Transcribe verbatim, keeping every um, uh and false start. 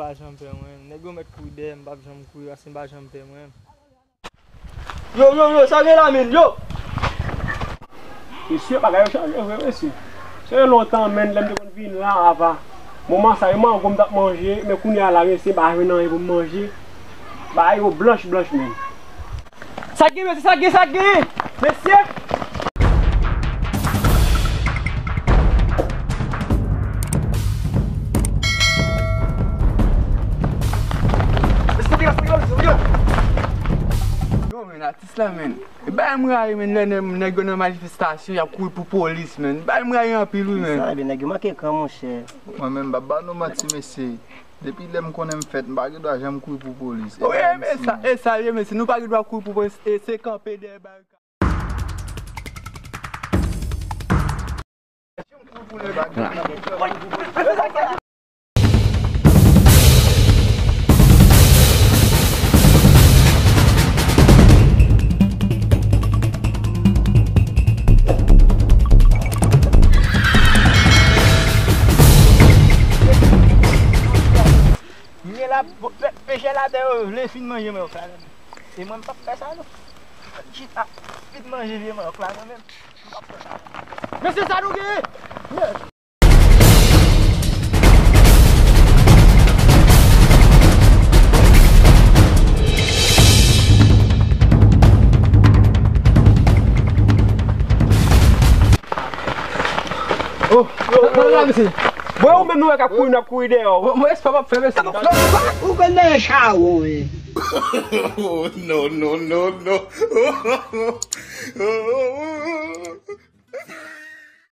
pa janm pè mwen. Nèg yo mèt kouri dèyè m, m p ap janm kouri, paske m pa janm pè mwen. Yo, yo, yo, sa gen la, menn, yo! Mesye, bagay yo chanje vre, mesye. Se lontan, menn, lè m te konn vin la, apa. Moman sa, yo mango m t ap manje, men kounye a la, mesye, m pa jwenn anyen pou m manje. Bagay yo blanch, blanch, menn. Sa gen, mesye, sa gen, sa gen! Mesye! Yo, men, atis la, men. E bagay m rayi, men, lè nèg, nèg yo nan manifestasyon, y ap kouri pou polis, men. Bagay m rayi anpil, wi, men. Sa, ebyen, nèg yo manke kran, monchè. Mwen menm, m p ap ba nou manti, mesye. Depi lè m konnen m fèt, m pa gen dwa janm kouri pou polis. E sa, e sa, e sa, mesye. Nou pa gen dwa kouri pou polis, e se kanpe dèyè barikad. Mye la, pe-, pechè latè yo vle fin manje manyòk la, tande. E mwen, m p ap fè sa, non. Chita, fin manje vye manyòk la, mwen menm. M p ap fè sa. Mesye, sa nou genyen? Oh, yo, yo, yo, mesye. Bon, ou menm nou wè k ap kouri, n ap kouri dèyè w. Bon, mwen espè m ap fè, mesye. Ou konn nan chawon, wi. Oh, no, no, no, no.